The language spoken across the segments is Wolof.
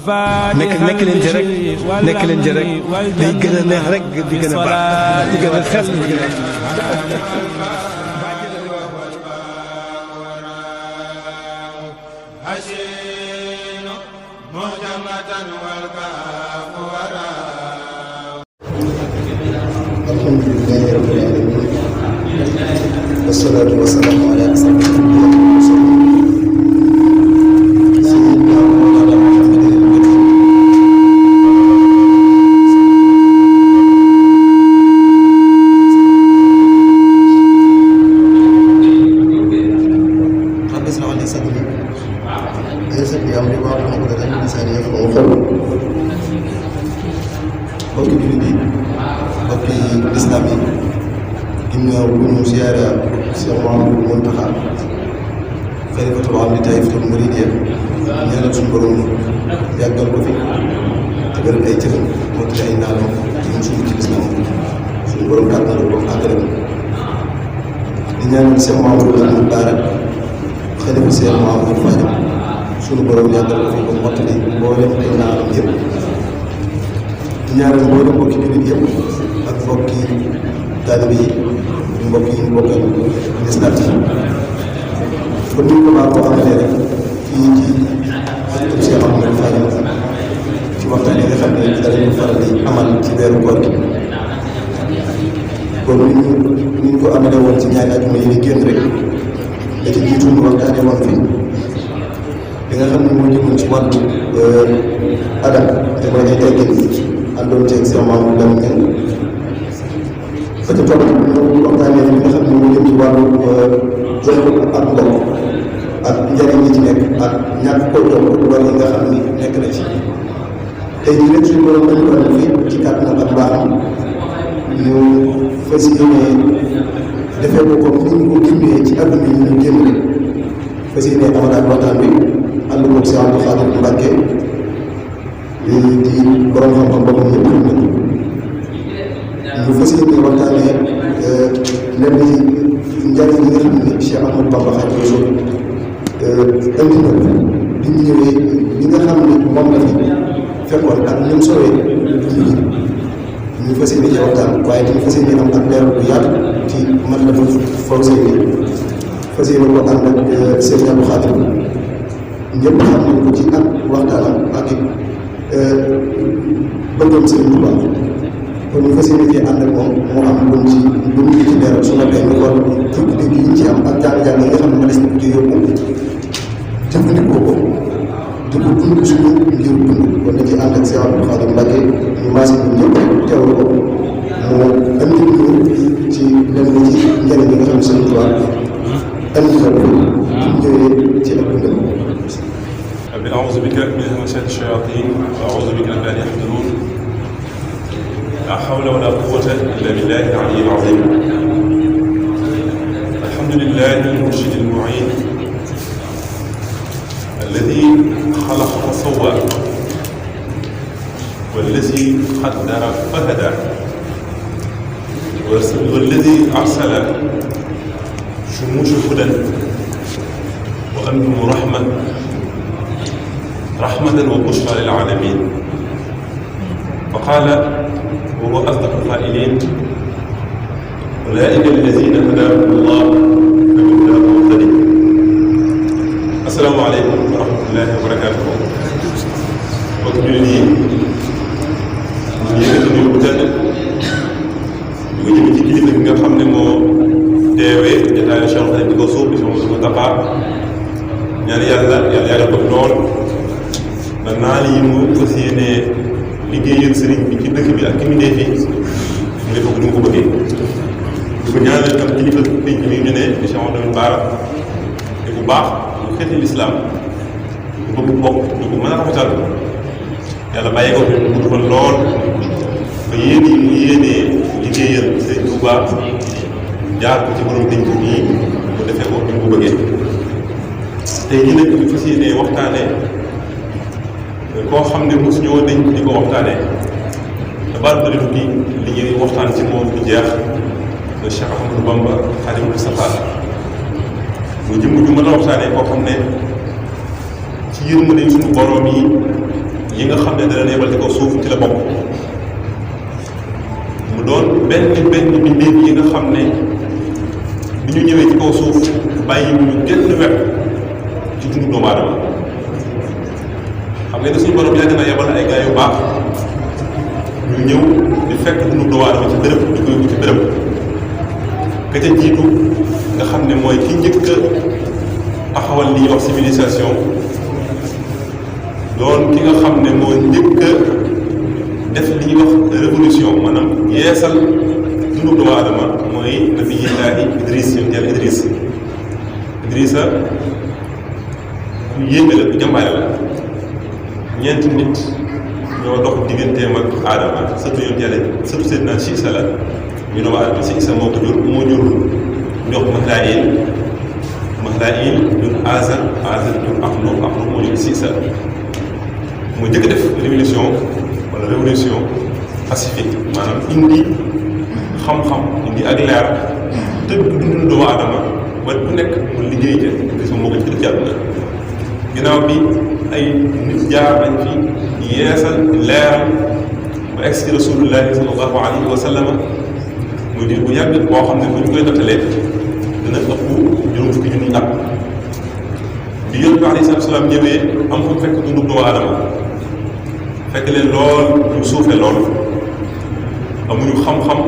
nekk leen ci rek day gën a neex rek di gën a baax di gën a xees di gën a alhamdulillahi rabbil alamin wassalatu wassalamu ala ashrafil anbiya'i wal mursalin sayyidina wa mawlana muhammadin rabbi ishrah li sadri wa yassir li amri wahlul uqdatan min lisani yafqahu qawli mbokki jullit yi mbokki lislaam yi ginnaaw bu ñu ziyaara Cheikh Mouhamadou Mountakha xalifatul aam li taifatul muridiyya ñaanal suñu borom yàggal ko fi te gërëm ay cëram mottali ay naalam ñu suñu ci lislaam suñu borom kàttanal ko àggale ko di ñaanal Cheikh Mouhamadou Lamine Bara xalifa Cheikh Mouhamadou Fadil suñu borom yàggal ko fi ba mottali mboolem ay naalam yëpp di ñaanal mboolem mbokki jullit yëpp ak mbokki taalibe yi mbokk yi mbokkal lislaam yi kon ni ñu ko baaxoo amalee rek fii ci ëttub Cheikh Mouhamadou Fadil ci waxtaan yi nga xam ne danañu faral di amal ci weeru koor gi kon ni ñu ko amalee woon ci ñaari ajuma yi ni génn rek da ci jiitu ñu waxtaane woon fi li nga xam ne moo jëmoon ci wàllu adab te mooy ay teggin àndoon ceeg Cheikh Mouhamadou Lamine fa ca topp ñu waxtaanee li nga xam ne moo jëm ci wàllu joxe ak mbokk ak njëriñ yi ci nekk ak ñàkk ko jox loolu yi nga xam ni nekk na ci tey jii rek suñu borom dañu ko def fii ci kàttanam ak baaxam ñu fas yéene defee ko comme ni ñu ko génnee ci àdduna yi ñu génn fas yéene amalaat waxtaan bi ànd ko si Abdou Khadir Mbacke di borom xam-xam boppam ñëpp xam nañu ñu fas yéene waxtaanee lenn ci njëriñ yi nga xam ne Cheikh Ahmadou Bamba Khadimu Rasuul indi na bi ñu ñëwee li nga xam ne moom la fi fekkoon ak ni mu sowee ñu fas yéene ci waxtaan waaye dañu fas yéene am ak leer bu yaatu ci Matlabul Fawzayni fas yéene ko ànd ak Serigne Abdou Khadir ñëpp xam nañ ko ci ak waxtaanam ak it bëggam Serigne Touba kon ñu fas yéene cee ànd ak moom moo am lu mu ci leeral su ma tey ñu war dégg-dégg yi ñu ci am ak jàng-jàng yi nga xam ne ma des na ko ci yóbbu jëfandikoo ko di ko dund suñu ngir dund kon dañ ci ànd ak Cheikh Abdou Khadir Mbacke ñu maase ñun ñëpp teewlu ko mu andi ñu ci lenn ci njëriñ yi nga xam ne Serigne Touba andi na ko ñëwee ci ak dundam. أعوذ بك من همزات الشياطين وأعوذ بك رب أن يحضرون لا حول ولا قوة إلا بالله العلي العظيم الحمد لله المرشد المعين الذي خلق فسوى والذي قدر فهدى والذي أرسل شموس هدى وأنتم رحمة وبشرى للعالمين فقال وهو أصدق القائلين أولئك الذين هداهم الله فبهداه مقتدي السلام عليكم ورحمة الله وبركاته mbokk jullit yi ñu yëkkati nuyu bu tedd di ko jëm ci kilifa gi nga xam ne moo teewee jotaayu Cheikh Xadim di ko suuf di sama Mountakha ñaan yàlla yàlla ko lool ba naal yi mu fas yéenee liggéeyal sëriñ bi ci dëkk bi ak ki mu dee fii mu def ko ni mu ko bëggee di ko ñaanal tam kilifa pénc mi ñu ne di Cheikh Mouhamadou Bara di bu baax lu xeeti lislaam du ko bokk du ko mën a rafetal yàlla bàyyi ko fi mu gudd ko lool ba yéen yi mu yéenee liggéeyal sëriñ Touba jaar ko ci borom pénc mi mu defee ko ni mu ko bëggee tey jii nag ñu fas yéenee waxtaanee koo xam ne mosu ñoo dañ di ko waxtaanee te baal bëri bi li ñuy waxtaan ci moom du jeex mooy Cheikh Ahmadou Bamba Khadimu Mustafa mu jëmm ju mën a waxtaanee koo xam ne ci yërmande suñu borom yi yi nga xam ne dana yebal ci kaw suuf ci la bokk mu doon benn mbindeef yi nga xam ne bi ñu ñëwee ci kaw suuf bàyyi ñu genn wet ci dundu doomu aadama xam nga ne suñu borom yàgg na yebal ay gaa yu baax ñu ñëw di fekk dundu doomu aadama ci bërëb di ko yóbbu ci bërëb ka ca jiitu nga xam ne mooy ki njëkk a taxawal li ñuy wax civilisation doon ki nga xam ne moo njëkk a def li ñuy wax révolution maanaam yeesal dundu doomu aadama mooy nabiyullaahi Idris yonent Yàlla Idrissa ku yéeme la ku jàmbaare la ñeenti nit ñoo dox digganteem ak aadama surtout yonent Yàlla surtout Seydina Siisa la ñu doomu aadama Siisa moo ko jur moo jur ñox Mahdaïl jur Azar jur Axluq moo jur Siisa mu njëkk def révolution pacifique maanaam indi xam-xam indi ak leer tëgg dundu doomu aadama ba ku nekk mu liggéey ca gis moo ko ci def ci àdduna ginnaaw bi ay nit jaar nañ fi yeesal leeral ba egsi rasulullahi sallallahu alayhi wa sallam muy diir bu yàgg boo xam ne bu ñu koy nattalee dina ëpp juróom fukki junni at bi yonent bi alayhi salaatu salaam ñëwee am fa fekk dundu doomu aadama fekk leen lool ñu suufe lool amuñu xam-xam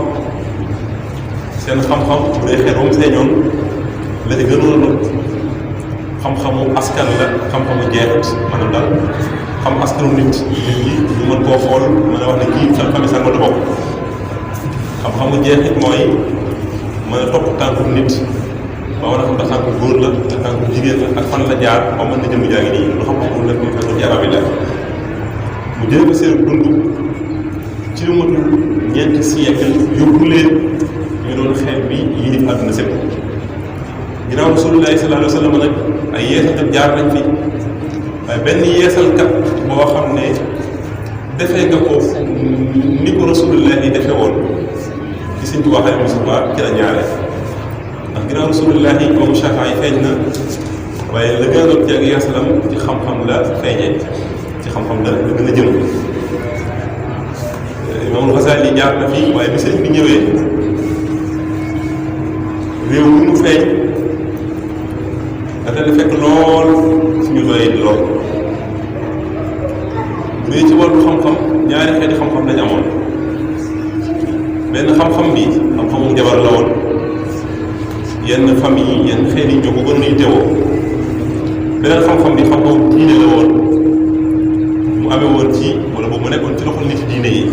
seen xam-xam bu dee xeet moom seeñoon la ci gënoon a xam-xamu askan la xam-xamu jeexit maanaam daal xam askanu nit ñi ñu mën koo xool mën a wax ne kii sax famille sax la bokk xam-xamu jeexit mooy mën a topp tànku nit ba mën a xam ndax tànku góor la ak tànku jigéen la ak fan la jaar ba mën na jëm jaa ngi nii lu xam-xam bu nekk ñu fekk ci arab yi la mu jël ko seen dund ci lu matul ñeenti siècle yóbbu leen ñu doon xeet bi yilif àdduna sépp ginnaaw rasulullahi sallallahu alayhi wa sallam nag ay yeesalkat jaar nañ fi waaye benn yeesalkat boo xam ne defee nga ko ni ko rasulullahi defee woon ci Sëñ Tuubaa xaadimu Mustafaa ci la ñaare ndax ginnaaw rasulullahi moom Shafaa yi feeñ na waaye la gën a doon ci ak yeesalam ci xam-xam la feeñee ci xam-xam la gën a jëm Imaamul Xasaali jaar na fi waaye bi sëriñ bi ñëwee réew mi mu feeñ dafa fekk lool suñu doyee di lool bu dee ci wàllu xam-xam ñaari xeeti xam-xam lañ amoon benn xam-xam bi xam-xamu jabar la woon yenn famille yi yenn xeet yi ñoo ko gën a yittewoo beneen xam-xam bi xam-xamu diine la woon mu amee woon ci wala boobu mu nekkoon ci loxol nit diine yi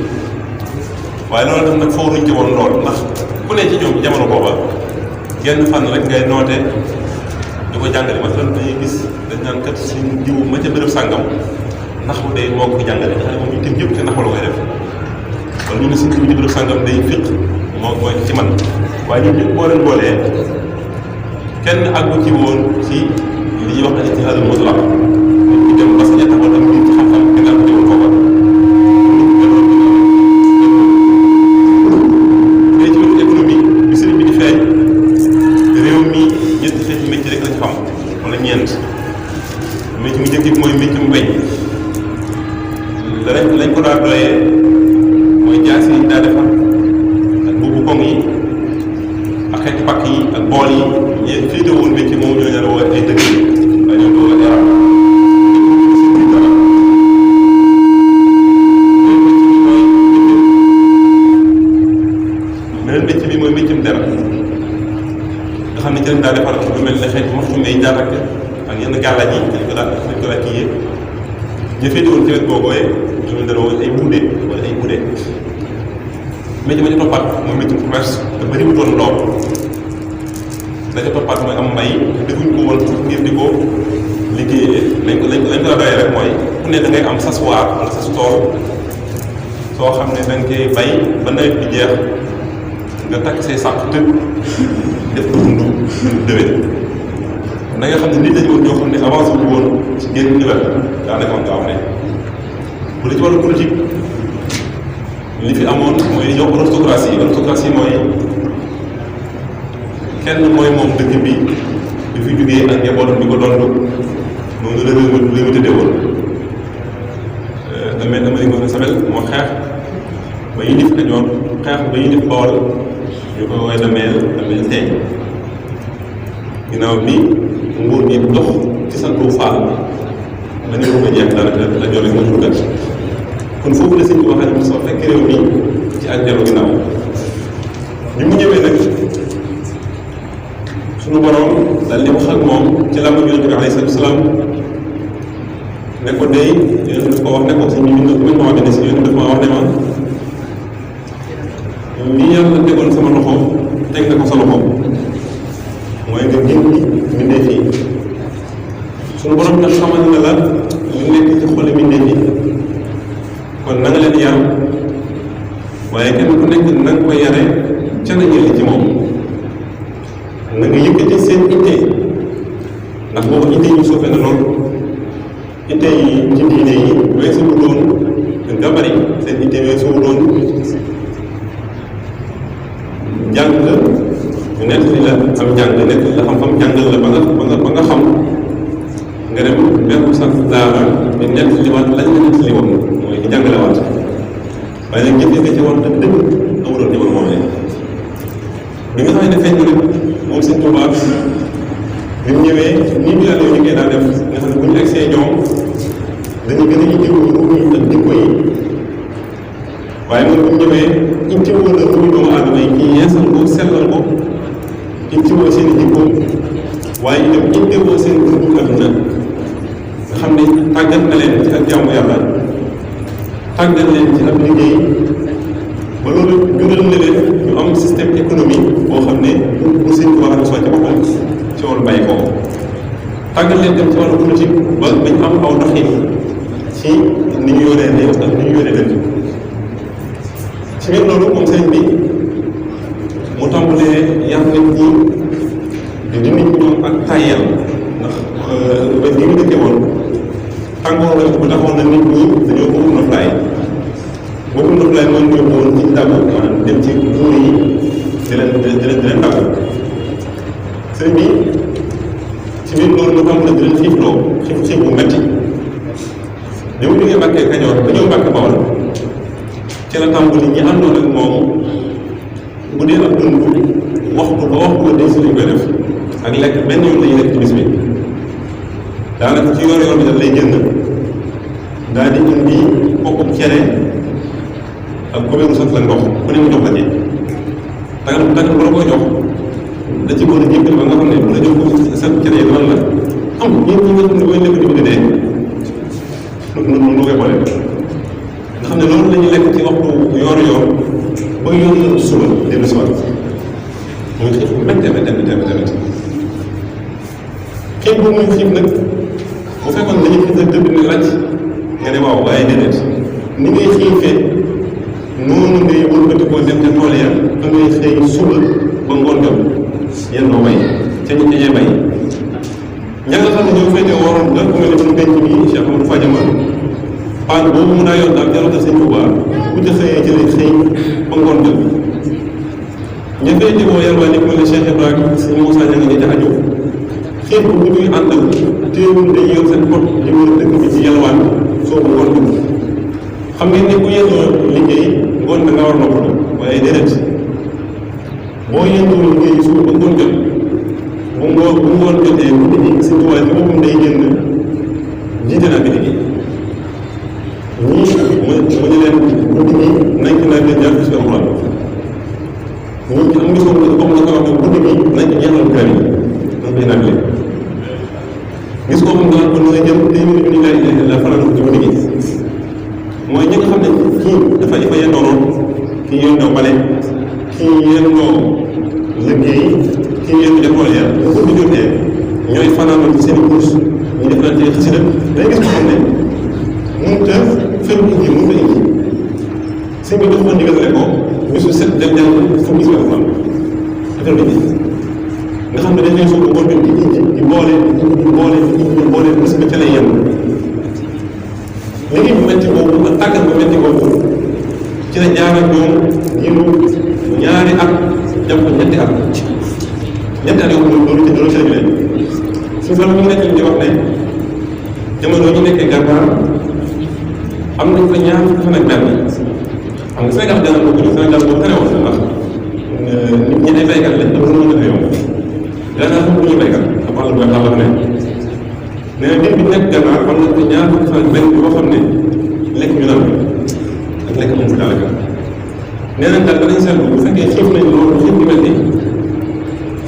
waaye loolu tam nag foofu ruñ ci woon lool ndax ku ne ci ñoom ci jamono booba genn fànn rek ngay noote di ko jàngale masalan dañuy gis dañ naan kat suñ jiw ma ca béréb sàngam ndax day moo ko jàngale nga xam ne moom itam yëpp ci naxu la koy def wala ñu ne suñ jiw ci béréb sàngam day fiq moo mooy ci man waaye ñun ñëpp boo leen boolee kenn àggu ci woon ci li ñuy wax al ijtihaadul mutlaq ñu dem parce que ña taxoon am nit ci xam-xam kenn àggu ci woon foofa léegi ci wàllu économie bi sëriñ bi di feeñ réew mi ñetti xeeti métier rek lañ xam wala ñeent métier mu njëkk bi mooy métier mu mbéy lañ ko daa doyee mooy jaas yi daa defar ak mbubu koŋ yi ak xeeti pakk yi ak bool yi ñeent fii de woon métier moom ñoo ñaar woo ay dëkk yi waaye ñoom doo la yaram beneen métier bi mooy métier mu der nga xam ne jën daa defar lu mel ne xeeti maxtu may jaarak ak yenn gàllaaj yi dañ ko daa kii yee ñu féete woon ci wet boogooyee ñoom dana woon ay buude wala ay buude métier ma ci toppaat mooy métier commerce te bëri mu doon lool la ca toppaat mooy am mbay defuñ ko woon ngir di ko liggéeyee lañ ko la doyee rek mooy ku ne da ngay am sas waar wala sas tool soo xam ne da nga koy bay ba nawet bi jeex nga takk say sàq tëb def ko dund déwén da nga xam ne nit dañu woon ñoo xam ne avancé wu woon ci génn niveau daanaka nga am ne bu dee ci wàllu politique li fi amoon mooy li ñuy wax aristocratie mooy kenn mooy moom dëkk bi di fi jógee ak njabootam di ko dond noonu la réew mi tëddee woon damel Ngoone Sabel moo xeex ba yilif Kajoor xeex ba yilif Bawol ñu koy woowee damel teeñ ginnaaw bi nguur gi dox ci santu Faal la ñu ko jeex daanaka la joole nga tuutal kon foofu la sëñ bi waxee ne soo fekk réew mi ci ak dellu ginnaaw bi mu ñëwee nag suñu borom daal di wax ak moom ci làmb Yonent bi alayhi salaatu salaam ne ko dey Yonent daf ko wax ne ko si ñu mën ma wax ne si Yonent daf ma wax ne ma li yàlla tegoon sama loxo teg na ko sa loxo mooy nga génn mbindee fii suñu borom nag xamal na la lu nekk ci xoli mbindee fii kon na nga leen yar waaye kenn ku nekk na nga ko yare ca na jëli ci moom na nga yëkkati seen itte ndax boobu itte yi ñu suufee na lool itte yi ci diine yi weesuwu doon nga bari seen itte weesuwu doon jàng ñu nekk li la am jàng nekk la xam-xam jàngal la ba nga xam nga dem benn sax daara di nekk li waat lañ la nekk li woon mooy di jàngale waat waaye nag jëf nga ci war dëgg dëgg amuloon di moom ne bi nga xam ne feeñ rek moom sëñ Tuubaa bi mu ñëwee nii bi yàlla ñu koy daa def nga xam ne bu ñu egsee ñoom dañu gën a yittewoo ruuy ak jikko yi waaye moom bu ñu ñëwee yittewoo na ruuy doomu aadama yi kii yeesal ko sellal ko yittewoo seen i jikko waaye itam yittewoo seen dundu adduna nga xam ne tàggat na leen ci ak jaamu yàlla tàggat leen ci ab liggéey ba loolu jural na leen ñu am système économique boo xam ne bu sëñ bi wax soo ci boppam ci wàllu bàyyi ko tàggat leen dem ci wàllu politique ba bañ am aw doxin ci ni ñu yoree réew ak ni ñu yoree dëkk ci biir loolu moom sëñ bi mu tàmbalee yar nit ñi di dindi ñoom ak tàyyel ndax wet gi ñu dëkkee woon tàngoor la bu taxoon na nit ñi dañoo bëgg noflaay boobu noflaay moom ñu yóbbu woon ci dàggu maanaam dem ci buur yi di leen dàggu sëñ bi ci biir loolu mu tàmbalee di leen xiifloo xiif bu metti bi mu jógee Mbàkke Kajoor ba ñëw Mbàkke Bawol ci la tàmbali ñi àndoon ak moom bu dee ab dund waxtu ba waxtu la si lañ koy def ak lekk benn yoon lañuy lekk ci bis bi daanaka ci yoor bi daf lay génn daal di indi koppub cere ak kubéeru sot la ndox ku ne mu jox la ci tàggat bu la koy jox da ci boole jébbal ba nga xam ne bu la jox ko sa cere yi lan la am ñi nga xam ne booy lekk di bëgg dee nu koy boole nga xam ne loolu la ñuy lekk ci waxtu yoor ba yoor la suba dellu si waat muy xiif bu méttee xiif boobu muy xiif nag bu fekkoon dañuy xiif nag dëgg ne laaj nga ne waaw waaye déedéet ni ngay xiifee noonu ngay wëlbati koo dem ca tool ya da ngay xëy suba ba ngoon jot yéen doo bay ca ñu ñee bay ña nga xam ne ñoo féete waroon la ku mel ne suñu penc bi Cheikh Amadou Fadiama paan boobu mun naa yor daal jarul sëñ Tuubaa bu ca xëyee jëlee xëy ba ngoon jot ña féete woo yàlla ni ku mel ne Cheikh Ibrahima sëñ Moussa ña nga ñu ca aju xiif bu ñuy àndal téewul dañuy yor seen pot li mu dëkk bi ci yalwaan soo ko ngoon dugg xam ngeen ne bu yendoo liggéey ngoon da nga war noppalu waaye déedéet boo yendoo liggéey suba ba ngoon jot bu ngoon jotee bu nit ñi Sëñ Tuubaa ci boppam day génn jiite naa bi liggéey ñii mu ne leen bu nit ñi nañ ko naa leen jàng ci alxuraan ñii am ngi soog comme la ko wax bu nit ñi nañ ko jeexal kër yi nañ koy nag leen gis ko xam nga kon nga jëm téeméeri junni laa ilaaha illallaah fanaan ci liggéey mooy ñi nga xam ne kii dafa yendoo noonu kii yendoo bale kii yendoo liggéey kii yendoo def tool ya bu guddi jotee ñooy fanaanoo ci seen i course ñu def naan ci xasida day gis ko xam ne mënut a fenn indi mënut a indi sëñ bi dafa ndigal ne ko bisu set dem jàng fu gis nga fan affaire bi nga xam ne dañ lay soog a bon di indi di boole parce que ca lay yem liggéey bu métti boobu ak tàggat bu métti boobu ci la jaar ak ñoom diiru ñaari at jàpp ñetti at yoo xam ne loolu ci la leen suñu fan ñu nekk di wax ne jamono ñu nekkee Gànnaar am nañ fa ñaar fukki fan ak benn xam nga Sénégal dana bokk ñu Sénégal boobu terewoon na ndax nit ñi ay baykat lañ dafa mën a def yow gànnaar foofu ñu baykat ak wàllu bay xam ne nee na nit bi nekk gànnaar am nañ fa ñaar fukki fan ak benn yoo xam ne lekk ñu naan ak lekk moom fi daanaka nee nañ daal danañ seetlu bu fekkee xiif nañ loolu xiif gi mel ni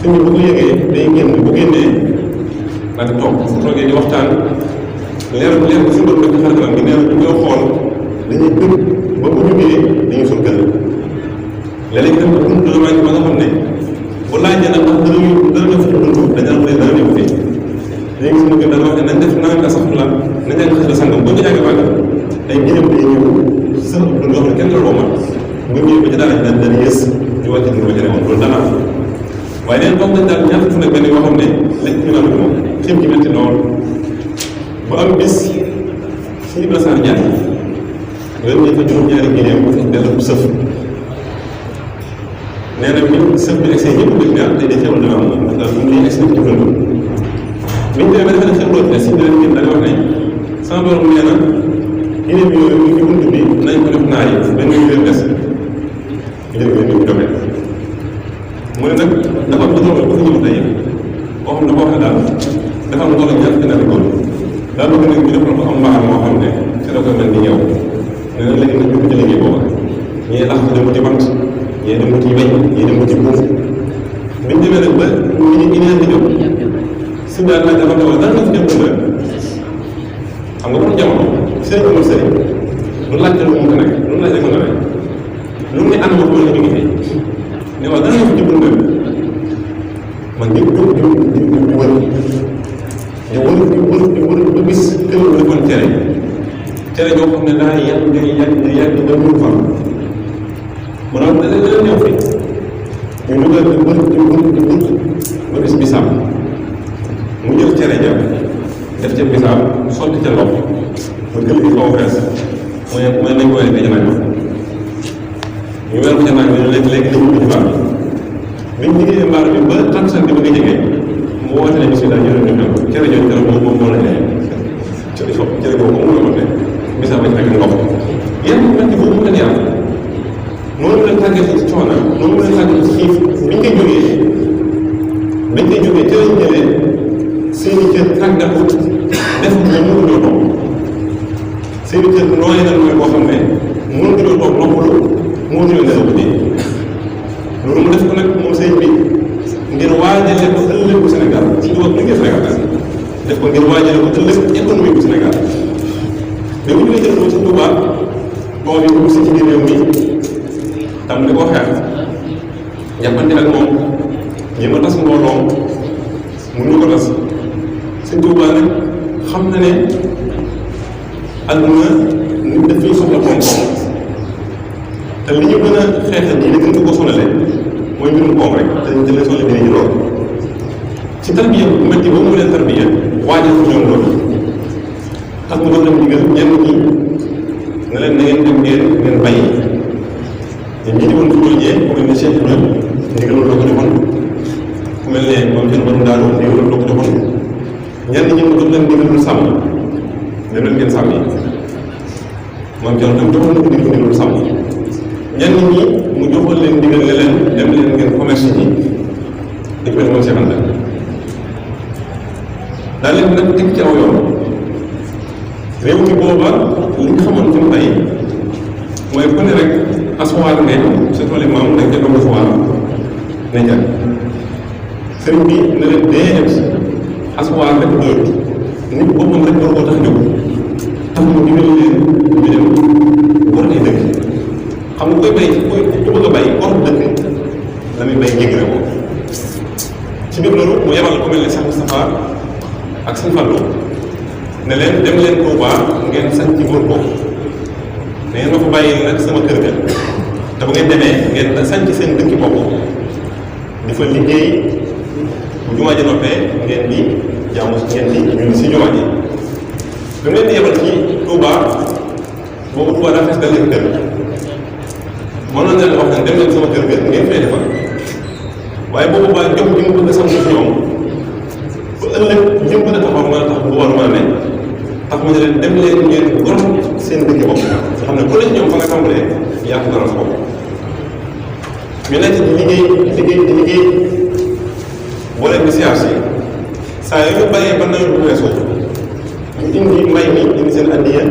suñu bu ko yëgee day génn bu génnee daal di toog su toogee di waxtaan leer bu suñu doon def xar kanam gi nee na ñu koy xool dañuy gën ba bu jógee dañuy suñ gën léeg-léeg itam bunt dana manqué ba nga xam ne bu laajee nag ndax dana ñëw fi bunt dañu am ne dana ñëw fii léegi suñu gën dana wax ne nañ def naan la sax la nañ jàng xasida sangam bu ñu jàngee màggal ay génam day ñëw sax du yoo xam ne kenn la woo bu ñëwee ba ci daara ji dana yës ñu wàcc ñu wàcc woon loolu dana am waaye neen toog nañ daal ñaar fu nekk benn yoo xam ne lekk ñu naan ko moom xiif gi metti lool bu am bis suñu blasaan ñaar loolu ñu fa juróom-ñaari gileem bu fekk dell bu sëf nee na bi sëf bi egsi ñëpp bëgg ñaar te day xewal dana am ndax bu ñuy egsi ci dund biñ demee ba defe ne xewloo te si dana gën dañu wax ne sama borom nee na gileem yooyu ñu ngi bunt bi nañ ko def naar yi benn ñu leen des gileem yooyu ñu ko joxe mu ne nag dafa am doole bu fi ñëw tey boo xam ne boo xam ne daal dafa am doole ñaar gën a di góor daa bëgg nag ñu defal ko am mbaar moo xam ne ci la ko mel ni ñëw nee na léegi nag ñu ko ci liggéey booba ñii lax dem ci bant ñii dem ci weñ ñii dem ci buuf biñ demee nag ba ñu ñaan di jóg si daal laaj dafa doon dara fi dem dëgg xam nga bon jamono sëriñ amul sëriñ lu laajte lu mu ko nekk lu laajte mën na nekk lu mu ne ànd ma ko ñu ngi fi ne waaw dara fi jublu ndër man ñëpp jóg di wër ba gis kër lu defoon cere ñoo xam ne daa yàgg ba ñu fa maanaam da leen ñëw fi ñu dugal di wër ba gis bisaab mu jël cere ja def ca bisaab sotti ca ndox ba kër gi xaw a fees mooy nañ ko wéy ca naaj ñu weer ko ca naaj bi ñu léegi dañu ko ci baar bi biñ liggéeyee mbaar bi ba takkusaan bi ba nga jege mu woote ne bisimilah ñu dem cere jooju keroog moom moo la nee cere jooju moom moo la ne bisaab ba ci fekk ndox yéen ñu mel ni boobu mu leen yàlla noonu leen tàggee ci coono noonu leen tàggee ci xiif biñ koy jógee ca lañ jëlee seen i cër tàggatu def ko mënuñoo toog seen i cër nooy na nooy boo xam ne mënuñoo toog noppalu mënuñoo nelaw bi loolu mu def ko nag moom sëñ bi ngir waajale ko ëllëg bu Sénégal ci duwag li ngeen Sénégal def ko ngir waajale ko ëllëg économie bu Sénégal mais bu ñu koy jël ci Touba tool yi dugg si ci biir réew mi tam di ko xeex jàppante ak moom ñi ma tas mbooloom mënu ko tas sëñ Touba nag xam na ne àdduna nit daf ñuy soxla koom-koom te li ñu gën a xeexal ñi li gën ko sonalee mooy mbirum koom rek te ñu leen soxla dina ñu lool ci tarbiya bu métti boobu mu leen tarbiya waajal ko ñoom loolu tax mu doon dem ndigal ñenn ñi ne leen na ngeen dem ngeen bàyyi ñun ñi di woon furóo jee ku mel ne Cheikh Ibrahima ndigal loo ko joxoon ku mel ne moom seen borom daal ndigal loo ko joxoon ñenn ñi mu doon leen ndigal lu sàmm dem leen ngeen sàmm yi moom Thierno tam joxoon na ko ndigal lu sàmm ñenn ñi mu joxoon leen ndigal ne leen dem leen ngeen commerce ji di ko mel moom Cheikh Anta daal leen nag teg ci aw yoon réew mi booba li nga xamoon fi mu tey mooy ku ne rek asuwaar ngay am sa tool yi maam dañ koy am asuwaar ne jar sëriñ bi ne leen déedéet asuwaar rek doyut nit boppam rek war koo tax jóg tax mu digal leen ñu dem war ay dëkk xam nga koy bay ku bëgg a bay war dëkk la muy bay jéggi ko ci biir loolu mu yebal ku mel ne Cheikh Moustapha ak sëñ Fallou ne leen dem leen Touba ngeen sañ ci góor boobu da ngeen ma ko bàyyi nag sama kër ga te bu ngeen demee ngeen sañ ci seen dëkki bopp di fa liggéey bu jumaa ji noppee ngeen di jaamu ngeen di ñu si jumaa ji bu ngeen di yebal ci Touba boobu Touba daa fees dal kër mënoon na leen wax ne dem leen sama kër ga ngeen fay defal waaye boobu ba jox bi mu bëgg a sant ci ñoom ba ëllëg li mu bëgg a taxaw mën a tax bu war mën a ne tax mu ne leen dem leen ngeen gor seen dëkk bopp nga xam ne ku ne ñoom fa nga tàmbalee yaa ko gënal sa bopp ñu nekk di liggéey boo leen di siyaar si saa yu ñu bàyyee ba nawet bu weesoo ñu indi mbay mi indi seen addiya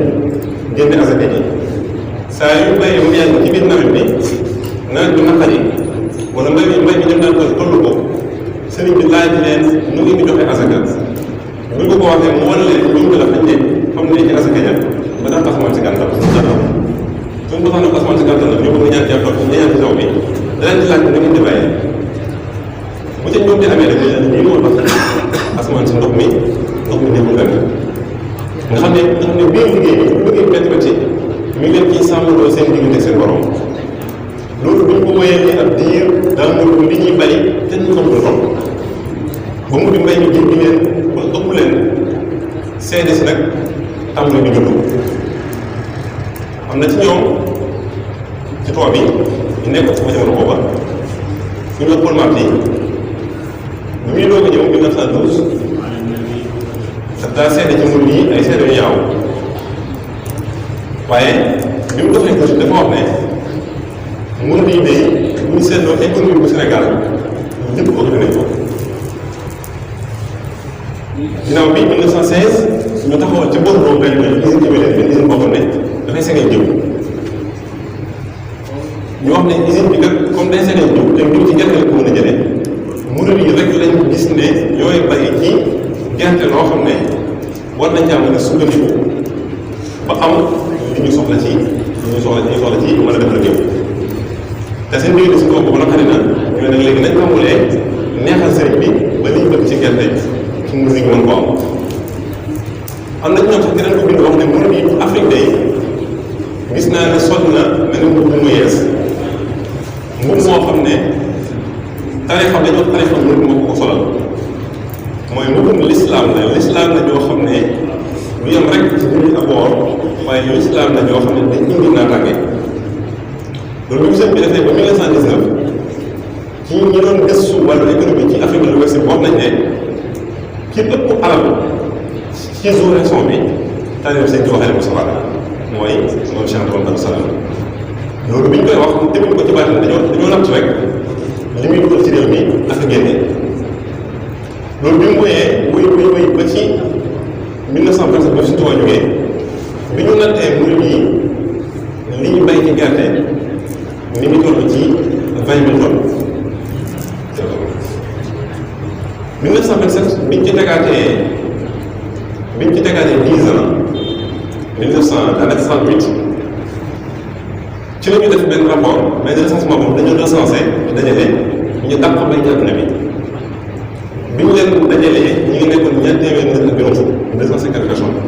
génne asaka ji saa yu ñu bàyyee mu yàgg ci biir nawet bi nawet bi naqari wala mbay mi dem naa tollu ko sëriñ bi laaj leen nu ngi di joxe asaka buñ ko waxee mu wan leen ñu ko la fañ ne xam ne ci asaka ja ba tax asamaan si gàntal suñ ko sax asamaan si gàntal nag ñu bëgg ñaan ci tool ñu ñaan ci taw bi danañ ci laaj ne ngeen di bàyyee bu ca ñoom di amee rek ñu moo tax asamaan si ndox mi nekkul gànn nga xam ne biir liggéey métti métti mi ngi leen ciy sàmmaloo seen diggante seen borom loolu buñ ko wéyee ni ab diir daa mën li ñuy bari te ñu xamul toll ba mu di mbay mi jéggi leen ba ëpp leen seede si nag tàmbali di juddu am na ci ñoom ci tool bi ñu nekk sama jamono booba ñu la Paul Marty bi muy doog a ñëw 1912 daf daa seede ci mun yi ay seede yu ñaaw waaye bi mu doxee ko dafa wax ne mun yi de bu ñu seetloo économie bu Sénégal lépp occupé nañ ko ginnaaw bi 1916 ñu taxawal ci booru boobu benn usine Ibrahima benn usine boo xam ne dafay sengee jiw ñu wax ne usine bi kat comme day sengee jiw te jiw ci gerte la ko mën a jëlee murid yi rek lañ gis ne ñooy bari ci gerte loo xam ne war nañ caa mën a sukkandiku ba am li ñu soxla ci mën a defal jiw te seen mbir mi si kooku ba naqari na ñu ne nag léegi nañ tàmbalee neexal sëriñ bi ba liñ bëgg ci gerte ci murid yi mën ko am na ñoom sax dinañ ko bind wax ne murid yi Afrique day gis naa ne sot na mel ni mu yees mbub moo xam ne tarixa dañoo wax tarixa murid moo ko solal mooy mbubum lislaam la joo xam ne lu yem rek ci biir abord waaye lislaam la joo xam ne dañ indi naataange loolu bi sëñ bi defee ba 1919 ci ñi doon gëstu wàllu économie ci Afrique de l'Ouest wax nañ ne ki ëpp alal ci sous-région bi taalib sëñ Tuubaa Xaadimu Mustafaa mooy moom Cheikh Ahmadou Salam loolu bi ñu koy wax teguñ ko ci baatin dañoo natt rek li muy dugal ci réew mi ak a génne loolu bi mu wéyee ba ci 1927 ba Sëñ Tuubaa jógee bi ñu nattee murid yi li ñu bay ci gerte mi ngi toll ci 20 000 tonnes 1927 biñ ci tegaatee 10 ans 1968 ci la ñu def benn rapport mais recensement boobu dañoo recensé dajale ñu dàq bay ci àdduna bi bi ñu leen dajalee ñu ngi nekkoon ñaar téeméer nit ak juróom fukk 250 personnes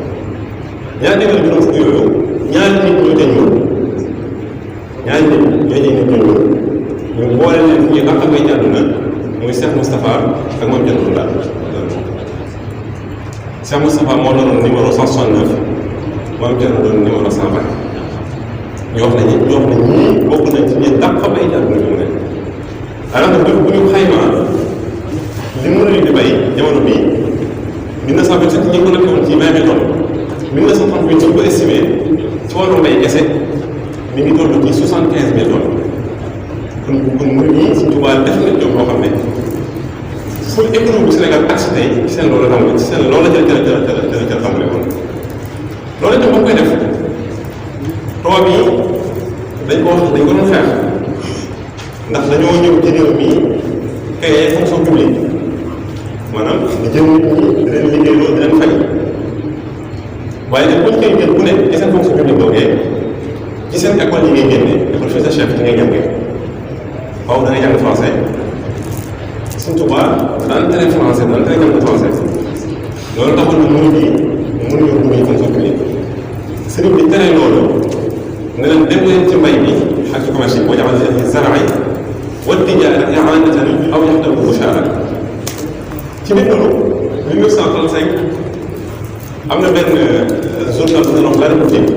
ñaar téeméer juróom fukk yooyu ñaari nit ñoo ca ñuul ñu boole leen ñu dàq bay ci àdduna muy Cheikh Moustapha ak moom Diagne Kounda Cheikh Moustapha moo doon numéro 169 moom Diagne doon numéro 120 ñu wax ne ñii bokk nañ ci ñi dàq bay ci àdduna bi mu nekk alors que bu ñu xaymaa li mu di bay jamono bii 1927 ñi ko nekk woon ci 20 000 tonnes 1938 ñu ko estimé ci wàllu mbay kese mi ngi toll ci 75 000 tonnes kon murid yi Sëñ Tuubaa def na jox loo xam ne fu économie bu Sénégal agsi tey ci seen loolu la tàmbali ci seen loolu la jël tàmbali woon loolu itam ba mu koy def tubaab yi dañ ko doon xeex ndax dañoo ñëw ci réew mi créer fonction publique maanaam di jël nit ñi di leen liggéeyloo di leen fay waaye nag bu ñu koy jël bu nekk ci seen fonction publique boogee ci seen école yi ngay génne école fii sa chef ci ngay jàngee waaw da ngay jàng français Sëñ Tuubaa daan tere français daan tere jàng français loolu taxoon na murid yi mënuñu dugg ci fonction publique sëriñ bi tere loolu ne leen dem leen ci mbay bi ak ci commerce yi boo jaxal ci zaraay wa tijaara i'aanatan aw yaxtamu mushaara ci biir loolu 1935 am na benn journal bu ñu wax La République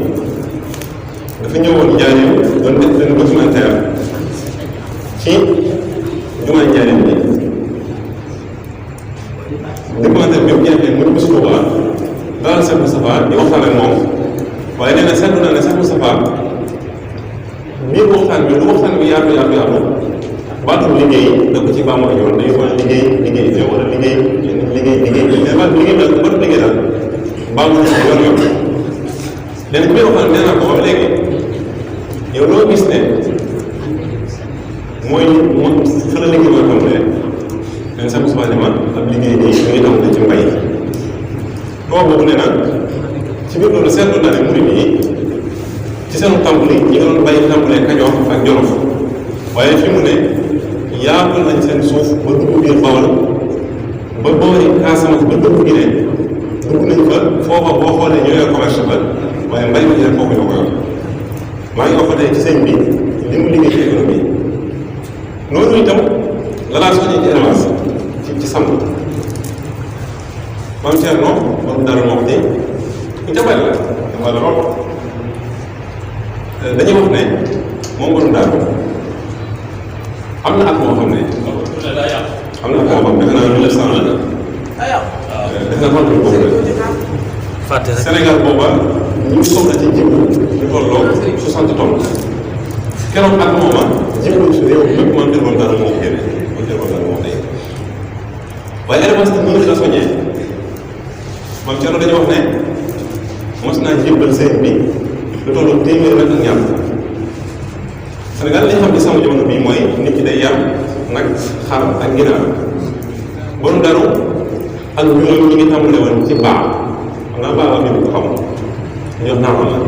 dafa ñëwoon Njaaréem doon def benn documentaire ci jumaa Njaaréem bi documentaire bi mu jeexee mu bis Tuubaa daal Cheikh Moustapha di waxtaan biir waxtaan bi lu waxtaan bi yaatu yaatu yaatu baatum liggéey da ko ci baamu ak yoon dañuy wax liggéey wala liggéey mais baatu liggéey daal baatu liggéey daal baamu na yoon yoon léegi ci biir waxtaan nee naa ko wax léegi yow loo gis ne mooy moom fa la liggéey mooy xam ne leen sax suba man ab liggéey nii mu ngi am na ci mbay koo boobu nee na ci biir loolu seetlu naa ne murid yi ci seen tàmbali ñi nga doon bàyyi tàmbalee Kajoor ak Jolof waaye fi mu ne yaatal nañ seen suuf ba dugg biir Bawol ba boori Casamance ba dugg gi ne dugg nañ fa foofa boo xoolee ñoo yor commerce ba waaye mbay mi rek foofu ñoo ko yor maa ngi wax tey ci sëñ bi li mu liggéey ci économie noonu itam la laa soññee ci élevage ci sàmm maam Thierno moom daal moo wax ni ñu jabal la dafa la lool dañuy wax ne moom borom daal am na at moo xam ne am na at moo xam ne defe naa 1900 la defe naa boobu la Sénégal booba ñu soxla ci jiw ñu tolloo 60 tonnes keroog at mooma jiw su réew mi man jël moom daal moo ko génne man jël moom daal moo ko dee waaye élevage bi mën na la soññee moom Thierno dañuy wax ne mos naa jébbal sëriñ bi lu tollu téeméer rek ak ñaar Sénégal li ñu xam ci sama jamono bii mooy nit ki day yar nag xar ak ginaar borom daru ak ñoom ñi ngi tàmbale woon ci baax xam naa baax am ko xam ñu wax naamal la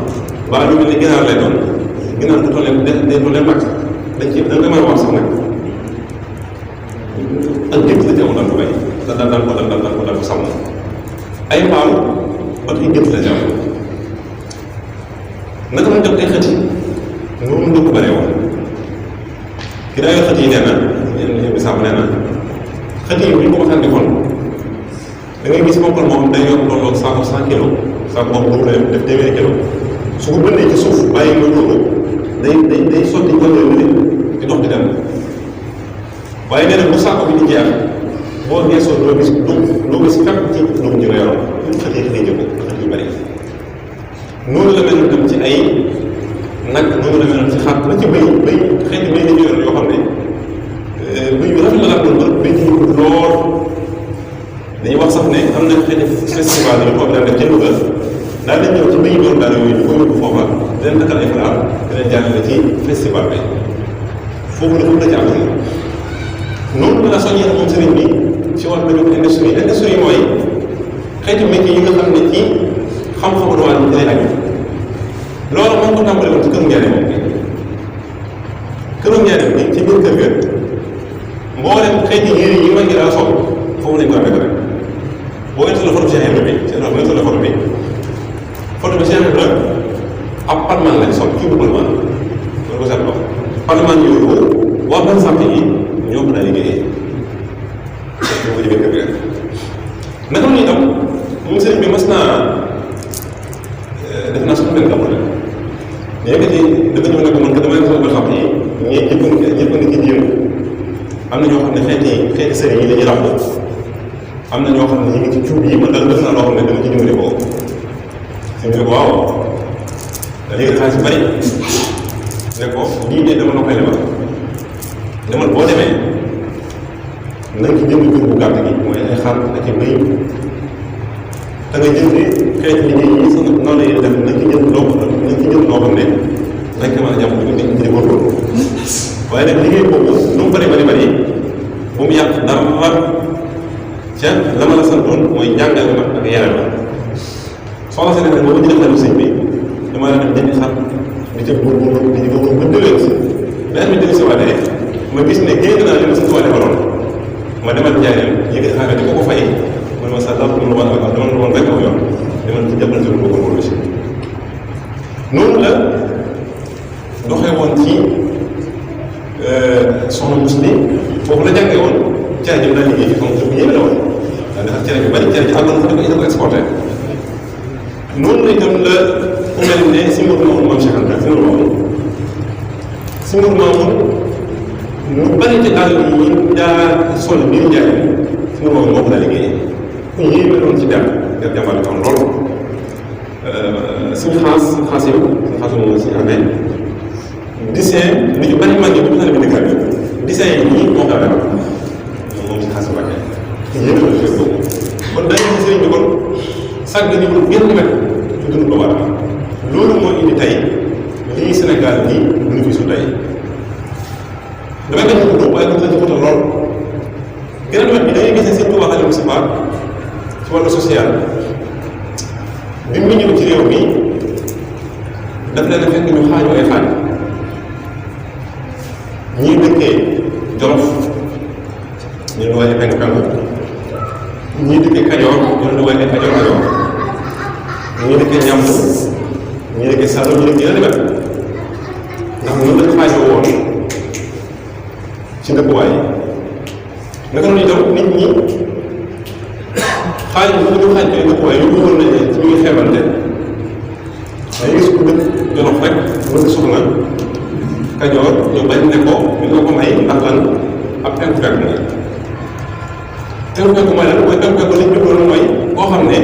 baax bi mel ni ginaar lay doon ginaar bu tollee day tollee màcc dañ ci da nga mën a wax sax nag ak gétt la ci amoon daan ko bay daan ko sàmm ay mbaam ba tey gétt la ci am naka la jot ay xët yi moom la ko bëree woon ki daa yor xët yi nee na yéen bi sàmm nee na xët yi bu ñu ko waxtaan di kon da ngay gis bokkal moom day yor tolloog saako 100 kilos saako boobu boobu la def téeméeri kilos su ko bënnee ci suuf bàyyi nga loolu day sotti jëndee lu ne di dox di dem waaye nee na bu saako bi di jeex boo geesoo doo gis fekk ci dugub ji nga yoroon xët yi xëy jëko xët yu bëri noonu la mel dem ci ay nag noonu la mel ci xar la ci bëy xeeti bëy la ñu yor yoo xam ne bëy yu rafet la laa doon ba bëy ñu lool dañuy wax sax ne am na xeeti festival yi ko daan def ca Louga daal di ñëw ci bëy doon daal yooyu ñu ko yóbbu foofa di leen takkal ay fulaar di leen jàllale ci festival bi foofu la ci am noonu la soññee moom sëriñ bi ci wàllu industrie mooy xeeti métier yi nga xam ne ci xam-xamu du wàllu lay aju loolu moo ko tàmbale woon ci këru njaareem bi këru njaareem bi ci biir kër ga mboolem xeeti yére yi ma ngi daa sol foofu lañ ko amee rek boo ngeen soxla photo bi Cheikh Ibra bi seen wax ngeen soxla photo bi Cheikh Ibra ab palman lañ sol kii bu palman loolu ko seetloo palman yooyu waa ban sant yi ñoo ko daa liggéeyee ñoo ko jëmee kër ga naka la ñuy tam moom sëriñ bi mas naa def naa suñu benn gàmmu la léegi dafa ñëw ne ko man que damay soxla xam ni ñëpp a ngi ci jéem am na ñoo xam ne xeeti sëriñ yi dañuy ràbb am na ñoo xam ne ñu ngi ci cuub yi man daal def naa loo xam ne dama ci dimbali ko si mu ne ko waaw da léegi xaalis bari ne ko lii de dama la koy lebal demal boo demee na nga ci jënd jur bu gàtt gi mooy ay xar ak i bëy da nga jënd xeeti liggéey yi sax noonu lay def na ci jënd loo xam ne dañ ko mën a jàpp di ko góorgóorlu waaye nag liggéey boobu lu mu bari bu mu yàq dara ca la ma la santoon mooy jàngale ma ak yaram la soxna si ne boobu ñu def sëñ bi dama la def jëndi xar di ca góorgóorlu di ko ba déwén si beneen bi déwén si waatee ma gis ne génn naa li ma sa tuwaale defaloon ma demal njaareem yëkkati xaaral di ko fay man ma sa dara dama woon rek aw yoon demal ci jàppal si lu ko góorgóorlu si noonu la doxee woon ci soxna muslim foofu la jàngee woon cere ji mu daan liggéey ci moom bu yéeme la woon daa defar cere ju bari cere ji àggoon na fa ko exporté noonu la itam la ku mel ne si mbir moomu moom Cheikh Anta si mbir moomu lu bari ci àll yi daa sol biir njaay si mbir moomu moo ko daa liggéeyee ku yéeme doon ci dem def jàmbale am lool suñu xaas yow suñu xaas moom si amee dessin li ñu bari mag ñi bu ñu xale bi dëkkaat bi dessin yi ñii moo ko defal moom si xasu Mbàkke yéen a ko boobu kon dañu gis sëriñ bi kon sàgg ni mu génn wet ci dund doomu aadama loolu moo indi tey lii Sénégal nii lu ñu fi su tey damay gën a gudd waaye gën a gudd lool geneen wet bi da ngay gis ne sëriñ Tuubaa Xaadimu Mustafaa ci wàllu social bi mu ñëw ci réew mi daf leen fekk ñu xaaju ay xaaj ñii dëkkee Jolof ñu ne waaye penk penk ñii dëkkee Kajoor ñu ne waaye Kajoor Kajoor ñii dëkkee Ñambur ñii dëkkee Saalum ñii dëkkee yeneen wet ndax ñun dañu xaajoo woon ci dëkkuwaay naka noonu itam nit ñi xaaj bu ñu xaaj koy dëkkuwaay yu bëggoon nañ ci ñuy xeebante day gis ku dëkk Jolof rek bëgg soxna Kajoor ñu bañ ne ko ñu nga ko may ndax lan ab penku penku nga penku penku mooy lan mooy penku penku liñ bëggoon mooy koo xam ne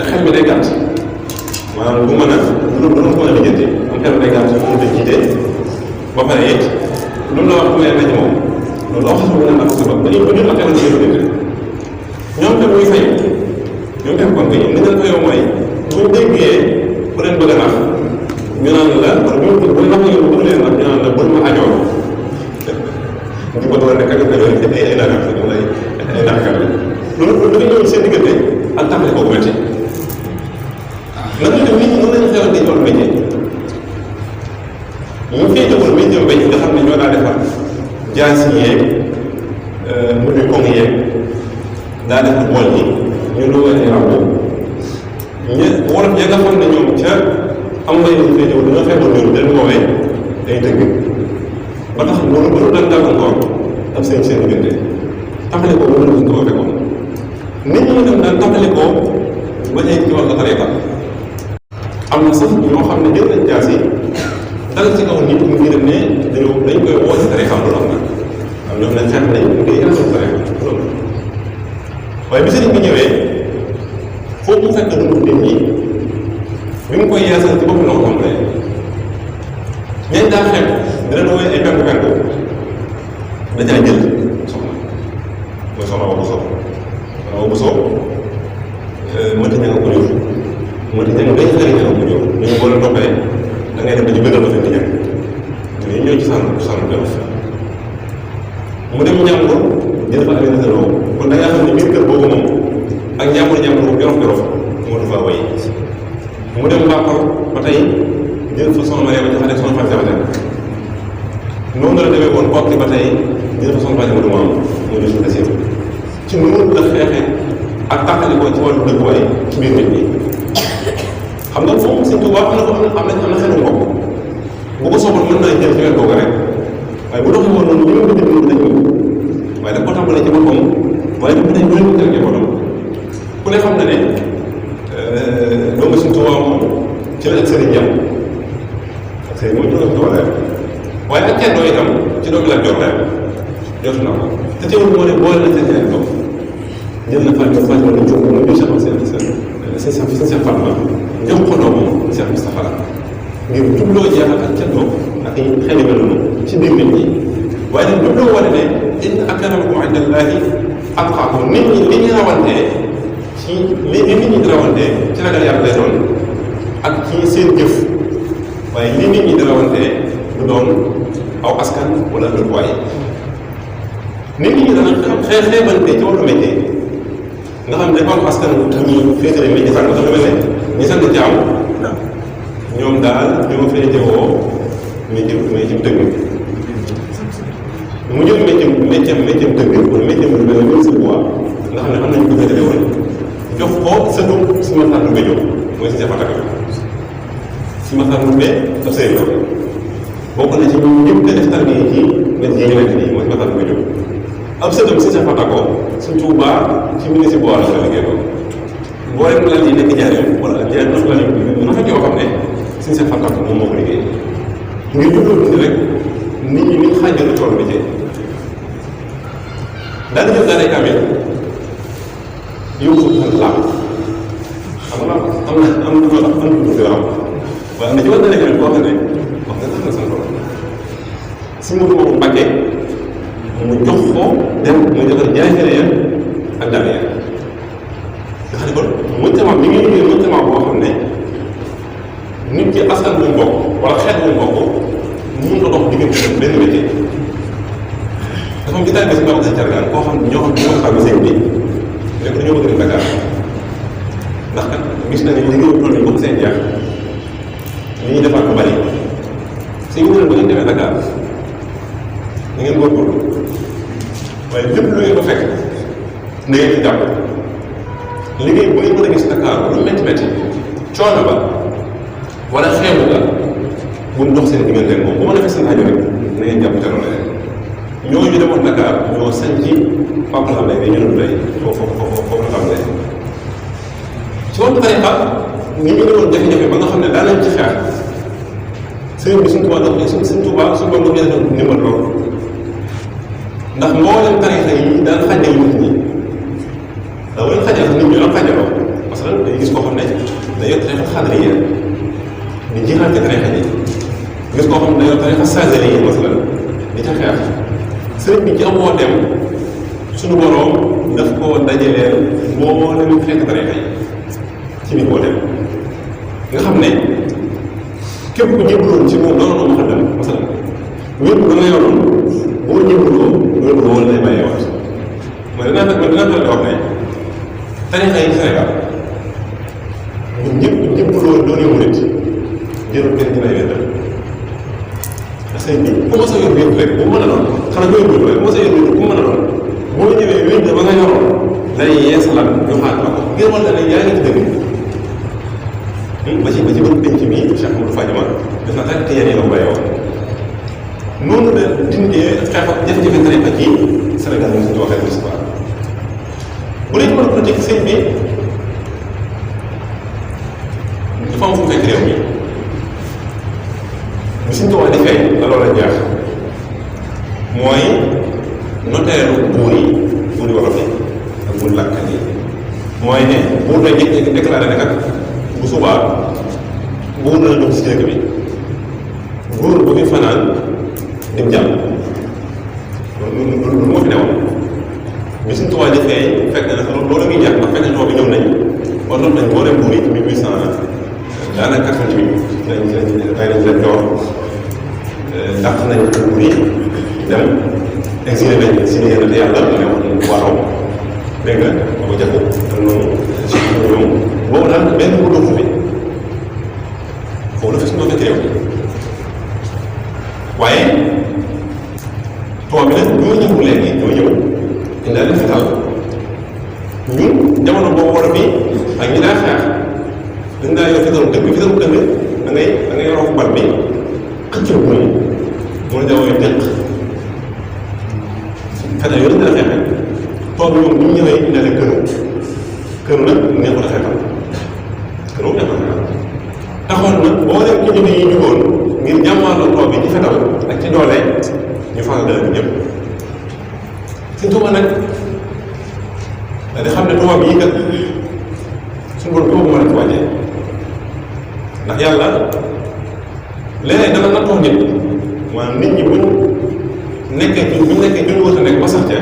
xel mi day gàtt maanaam bu mën a lu ko mën a lijjanti am xel day gàtt mu da jiite ba pare it loolu la wax ku mel na ci moom loolu la wax sax mu ne ndax sabab dañuy ko ñun ak xel ci lijjanti ñoom tam muy fay ñoom penku penku yi li ngeen fayoo mooy buñ déggee ku leen bëgg a nax ñu naan la wala bu ñu nax yow bu leen nax ñu naan la bul ma ajoo di ko doon nekk ak Kajoor yi ay naxkat la wala ay naxkat la loolu dafa ñëw seen diggante ak tàmbali kooku métti nag ñu def nit ñi mën nañu xewante ci wàllu métier ñu fee jëfal métier mbéy nga xam ne ñoo daa defar jaas yi yeeg mbir koŋ yeeg daa defar bool yi ñu doon ay ràbb wolof ya nga xam ne ñoom ca am mbay mi fee ñëw dañoo feebar ñoom dañu woowee day dëgg ba tax loolu ba daan gàllankoor ak seen diggante taxale ko ba mën ko fekkoon nit ñi dem daan taxale ko ba léegi ci wàllu tariqa am na sax ñoo xam ne jël nañ jaas yi dal ci kaw nit ñu dem ne dañ koy woo ci tariqa loolu am na am ñoom nañ xeex nañ mu ngi yàlla tariqa loolu waaye bi sëriñ bi ñëwee foofu mu fekk dund nit ñi bi mu koy yeesal ci bopp na ko tàmbalee ñañ daa xeeb dina doon ay penku penku dajaa jël soxna mooy soxna Awa Bousso soxna Awa Bousso mënta ña nga ko jur mënta ña nga ngay xëy ña nga ko jur ñu ngi boo la toppee da ngay dem ba ci bëggal ba fi di ñàkk ñu ñëw ci sànn Jolof mu dem Njàmbur jël fa Aminata Lo kon da ngaa xam ne biir kër boobu moom ak Njàmbur Jolof moo du faa way mu dem Mbakor ba tey jël fa soxna Mariama Jaxate soxna Fatou Jaxate noonu la demee woon Kokki ba tey jël fa soxna Fatou Jaxate moo di suñu asiir ci noonu la xeexee ak tàqali ko ci wàllu dëkkuwaay ci biir nit ñi xam nga foofu Sëñ Tuubaa am na xelu mbokk bu ko soxal mën naa jël ci wet googu rek waaye bu doxee woon noonu ñu ngi ko jël dañ ko waaye da ko tàmbalee ci boppam waaye bu dee loolu ko jël boppam ku ne xam na ne doomu Sëñ Tuubaa moom ci la ak sëriñ jàmm ak sëriñ mooy doomu Sëñ Tuubaa la waaye ak ceddoo itam ci doomu la jot la jot na ko te teewul moo ne boole na seen ñaari doom jël na Fatou la jóg mu ñu seen Fatma jox ko doomam Cheikh Moustapha ngir jubloo jeexal ak ceddoo ak xel yu mel noonu ci biir nit ñi waaye nag jubloo wane ne inna akramakum indallahi atqaakum nit ñi li ñu rawantee ci li nit ñi di rawantee ci ragal yàlla lay doon ak ci seen jëf waaye li nit ñi di rawantee du doon aw askan wala dëkkuwaay nit ñi dana xeebante ci wàllu métier nga xam ne dafa am askan wu ñuy féetale métier sax nga xam ne ñi sant jaam ñoom daal ñoo féetewoo métier dëgg mu jël métier dëgg wala métier bu mel ne si bois nga xam ne am nañu ko féetale woon jox ko sëtu si ma tànn ba jóg mooy si jafe-jafe si ma tànn ba daf sëy la bokk na ci ñun ñëpp def tarbiya ci métier yi ñu nekk nii mooy si ma tànn ba jóg ab sëtam si jafe-jafe ko Sëñ Tuubaa ci ministre bois la ko liggéey ko boo rek lal yi nekk njaareem wala njaareem dafa lal yi rafet yoo xam ne suñu seen fàttak moom moo ko liggéey ngir jubloo dund rek nit ñi ni xaajal tool métier daal di jël daal ay amee yóbbu ko làmb xam nga am na lu ñu wax am na lu ñu waaye am na ci wàllu nekk boo xam ne wax nga tax na suñu mënu moomu Mbàkke mu jox ko dem mu defar ñaari céréales ak dàll ya nga xam ne kon mujtama mi ngi liggéey mujtama boo xam ne nit ci askan bu mu bokk wala xeet bu mu bokk mun na dox diggante benn métier dafa am ci taalibe si Maam Sëñ Cargaan koo xam ne ñoo xam ne ñoo xam ne sëñ bi ne ko dañoo bëgg dem Dakar ndax kat gis na ne liggéeyu tool yi comme seen jaax li ñuy defaat ko bari sëñ bi bu ngeen demee Dakar da ngeen góorgóorlu waaye lépp lu ngeen ko fekk na ngeen ci jàpp liggéey bu ngeen mën a gis Dakar lu métti métti coono ba wala xeebu la bu mu dox seen diggante ak moom bu mën a fekk seen aajo rek na ngeen jàpp te loolu rek ñooñu demoon Dakar ñoo sañ ci Papa xam ne ñu doon lay foofu la xam ne ci wàllu tariqa ni ñu doon jafe-jafe ba nga xam ne daa nañ ci xeex sëriñ bi suñ Tuubaa dox suñ Tuubaa suñ borom dox def ndimbal loolu ndax mboolem tariqa yi daan xàjjal nit ñi da leen xàjjal sax nit ñi doon xàjjaloo parce que day gis koo xam ne day yor tariqa xadriya di jiixal ci tariqa yi gis koo xam ne day yor tariqa saazaliya masalan di ca xeex sëriñ bi ci am woo dem suñu borom daf koo dajaleel mboolem xeetu tariqa yi ci biir boo dem nga xam ne képp ku jébaloon ci moom doon na ma xam ne masalan wér da nga yoroon boo jébaloo loolu ko wala lay bàyyeewaat man dinaa faral di wax ne tarixa yi Sénégal ñun ñëpp jébaloo doonee murit jërul kenn ci lay wér ndax sëñ bi ku mos a yor wér rek bu mën a doon xanaa koy wér rek ku mos a yor wér bu mën a doon boo ñëwee wér ba nga yoroon lay yeesalan ñu xaat la ko ngir wala ne yaa ngi ci dëgg ba ci bëgg penc mi Cheikh Amadou Fadiama def na tàkk te yéen la ko bàyyee woon noonu la dindee xeex ak jafe-jafe tariqa ci Sénégal ñu si waxee l'histoire bu dee ci wàllu politique sëñ bi dafa am fu mu fekk réew mi bu suñ tubaab di fay la loola jaax mooy noteeru buur yi wolof yi ak buur làkkat yi mooy ne buur day jékki-jékki déclaré ne kat bu subaa buur na ñëw si dëkk bi buur bu fi fanaan dem jàmm loolu moo fi newoon bi suñ tubaab di fay fekk na loolu ngi jàpp ndax fekk na tubaab bi ñëw nañ war noonu nañ boo dem buur yi 1800 daanaka 88 lañ ray nañ leen joor dàq nañ buur yi dem exilé nañ si ni yenn te yàlla ne waaw dégg nga ba ko jàpp am noonu si ñoom boobu daal benn bu doofu fi foofu la fes noo fekk réew waaye tubaab bi nag ñoo ñëw léegi ñoo ñëw indaale fetal ñun jamono boobu war a bi ak ñi daa xeex dañ daa yor fetalu dëgg da ngay yoroo bal bi xëcc bu ñu mën a jawee dëkk fetal yooyu dañ daa xeexee tubaab bi moom bu ñu ñëwee indaale këru nag neexut a xeexal këru neexut a xeexal taxoon na boo dem ci jóge yi jugoon ngir jàmmaarloo tubaab bi ci fetal ak ci doole ñu faral dara ñëpp suñ tubaab nag da di xam ne tubaab yi kat suñu borom doo ko mën a wàññee ndax yàlla léeg-léeg dana nattoo nit maanaam nit ñi buñ nekkee ci buñ nekkee ci ñu war a nekk ba sax ca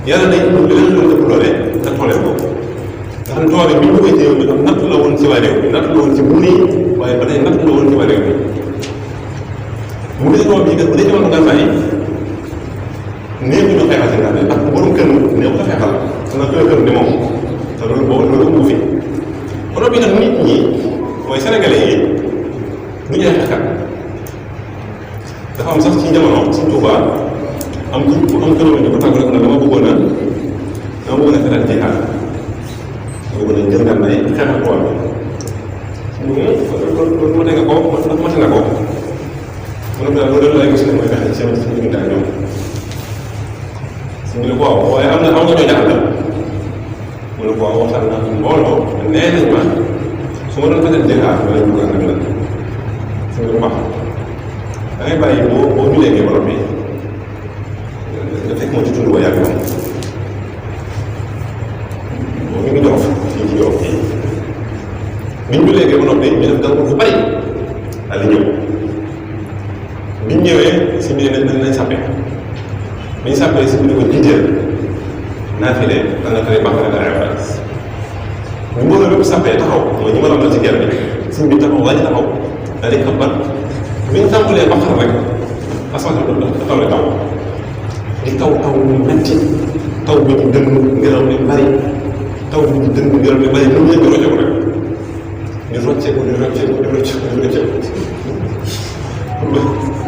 yàlla day indi leneen lu ëpp doole nattoo leen ko nga xam ne tubaab bi bi ñu bëggee ci réew mi tam natt la woon ci waa réew mi natt la woon ci buur yi waaye ba tey natt la woon ci waa réew mi mu ngi tubaab yi kat bu dee ci wàllu gànnaay néew ñu xeexal seen gànnaay ndax borom kër néew ko xeexal xanaa koy kër ni moom te loolu boobu loolu ëmb fi borom bi nag nit ñi mooy sénégalais yi du ñu ay xeexkat dafa am sax ci jamono suñ Tuubaa am kër ñu ko tàggu rek na dama bëggoon a fetal jihaad dama bëggoon a jël gànnaay xeexal tubaab bi loolu mate nga ko mate na ko mu ne ko loolu laay gis ne mooy fexe ci seen diggante ak ñoom ñu ne ko waaw waaye am nga ñoo jaaxal mu ne ko waaw waxtaan naa mbooloo nee nañ ma su ma doon fetal jihaad wala ñu ko ak la su ma doon wax da ngay bàyyi boo ñu léegi borom bi nga fekk moo ci tund ba yàgg moom boo ñu ngi jox fii ci jox fii biñ ñu léegi ba noppi ñu def dara bu bari daal di ñëw bi ñu ñëwee si biir nañ sàppe bi ñu sàppee si biir ko jiiteel naafile dana tere baaxale dara faras ñu mbooloo bépp sàppee taxaw mooy ñi ma la ci gerte bi suñ bi taxaw wàññi taxaw daal di xabar bi ñu tàmbalee baaxal rek asamaan dafa taw taw di taw taw metti taw bi di dënnu ngelaw li bari taw bi di dënnu ngelaw li bari ñoom ñëpp rocceeku rek ñu rocceeku di rocceeku di rocceeku di rocceeku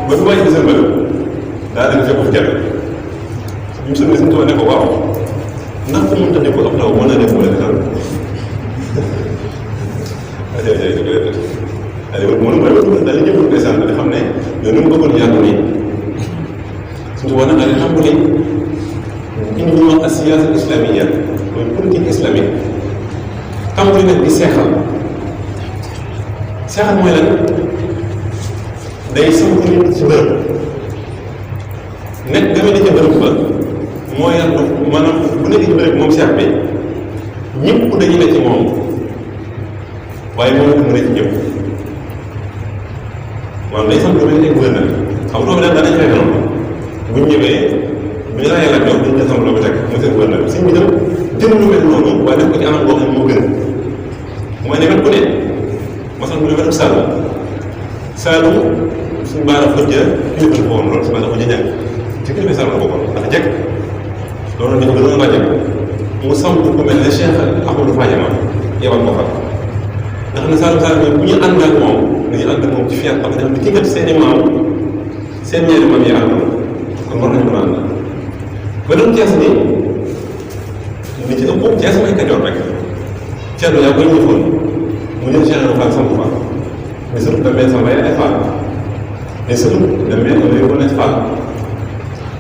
ba ñu wàññi seen bëri daa dem fekk kenn ñu suñu suñu ne ko waaw ndax ku mënta déglu ab taw mën na def wala dara daal di ñëpp desaan di xam ne ñoo ñu bëggoon yàgg nii suñu wax nag daal di tàmbali indi ñu wax asiyaasa islamiyya mooy politique islamique tàmbali nag di seexal mooy lan day samp nit ci bërëb nekk dama ne ca bërëb ba mooy lan maanaam bu nekk ci bërëb moom seex bi ñëpp dañu ne ci moom waaye moom it mu ne ci ñëpp maanaam day samp lu mel ne gouverneur xam nga loolu daanañ fekk noonu bu ñu ñëwee bu ñu laajee la ñoom dañu la samp loo ko teg mu seen gouverneur si ñu dem jël lu mel noonu waaye def ko ci anam boo xam ne moo gën mooy ne ku ne masan bu ñu wetu Saalum suñu baara fojja kilifa la woon loolu suñu baara fojja ñàng ci kilifa Saalum la bokkoon dafa jekk loolu dañu gënoon ràññee mu samp ku mel ne Cheikh Ahmadou Fadiama yebal ko fa nga xam ne Saalum bu ñu ànd ak moom dañuy ànd ak moom ci fiat parce que dañu kii kat seen i maam seen ñaari maam yi àndoon kon war nañu mën a ànd ba doon Cees ni li ci ëpp Cees mooy Kajoor rek Cees yaa koy ñëfoon mu jël Cheikh Ahmadou Fall samp fa mais surtout demee sama ay Fall mais surtout demee am na yow Fall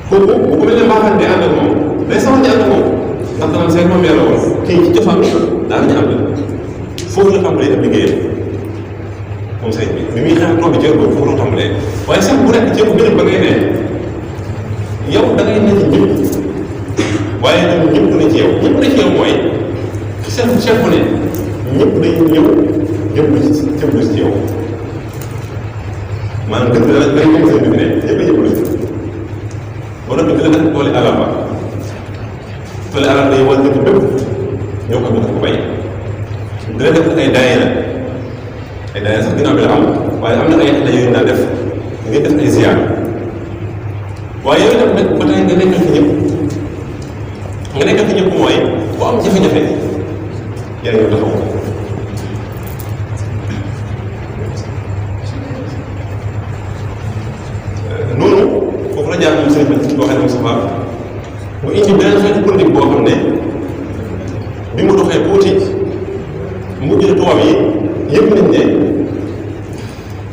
kooku bu ko mel ne mbaaxante ànd ak moom day sama ci ànd ak moom ndax danañ seen moom yàlla woon kii ci cosaan daal ñu ànd foofu la tàmbalee ab liggéeyam moom sëñ bi muy xeex toog bi cër boobu foofu la tàmbalee waaye sax bu nekk cër bu gën ba ngay ne yow da ngay ne ci ñëpp waaye nag ñëpp ne ci yow ñëpp ne ci yow mooy chef bu ne ñëpp dañuy ñëw jëmlu ci yow maanaam dëgg la day ñëw seen bi ne ñëpp a jëmlu si ba noppi dina def tooli alal tooli alal day wàll dëkk bépp ñoo ko bëgg ko bay dina def ay daayira sax ginnaaw bi la am waaye am na ay xale yooyu daan def ngeen def ay ziar waaye yooyu tam nag ba tey nga nekkal fi ñëpp mooy ku am jafe-jafe yaa ngi taxaw noonu foofu la jaar moom sëriñ bi boo xam ne Moustapha mu indi beneen xeetu politique boo xam ne bi mu doxee tuuti mujj na tubaab yi yëpp nañ ne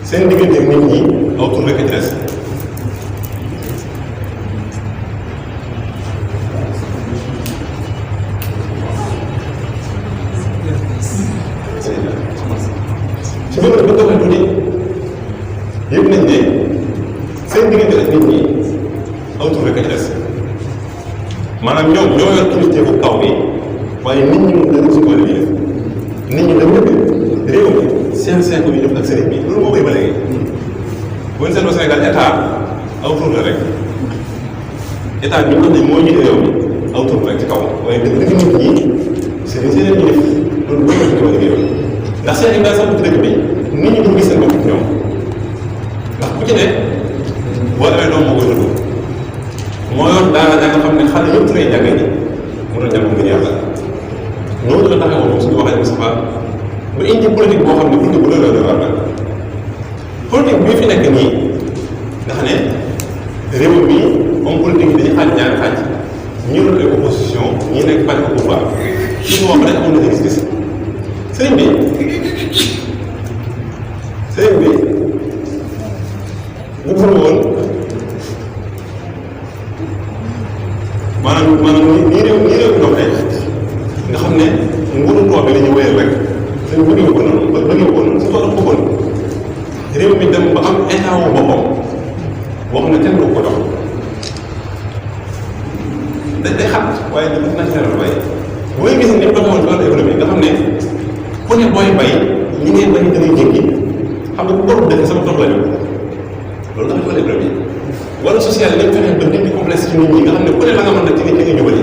seen diggante nit ñi aw tur rekk ci des ci biir bi doxee tuuti yëpp nañ ne seen diggante ak nit ñi aw tur rekk ci des maanaam ñoom ñoo yor kilifteefu kaw bi waaye nit ñi moom dañu si ko liggéey nit ñi dañu bëgg réew mi seen ko ñu def ak sëriñ bi loolu moo koy ba léegi bu ñu seetloo Sénégal état aw tur la rek état bi ñu xam ne moo jiite réew mi aw tur rek ci kaw waaye dëgg dëgg nit ñi sëriñ si leen ñu def loolu boo ko ci liggéey ndax seen i sax ci dëkk bi nit ñi du gis seen bopp ci ñoom ndax ku ci ne boo amee doom moo koy dund moo yor daara da nga xam ne xale yëpp lay jàngee ji mu doon jàng ngir yàlla noonu la taxawoon moom suñu waxee Moustapha ba indi politique boo xam ne politique bu la war la politique bii fi nekk nii nga xam ne réew mi homme politique yi dañuy xaaj ñaari xaaj ñu doon ay opposition ñi nekk parti au pouvoir suñu wax rek amoon na gis-gis sëriñ bi bu ko woon maanaam nii réew doxee nga xam ne nguuru tubaab bi la ñuy wéyal rek suñu bëggee ko noonu su ko bëggoon réew mi dem ba am état wu boppam boo xam ne kenn du ko dox day xat waaye dafa naturel bay booy gis ni doxoon ci wàllu économie nga xam ne ku ne booy bay ñi ngay bay dañuy jéggi xam nga bu borom dëkk sama tool la ñu loolu dafa wala économie wala social yi dañ fexe ba dindi complexe ci nit ñi nga xam ne ku ne la nga mën nag ci nit ñi nga jubali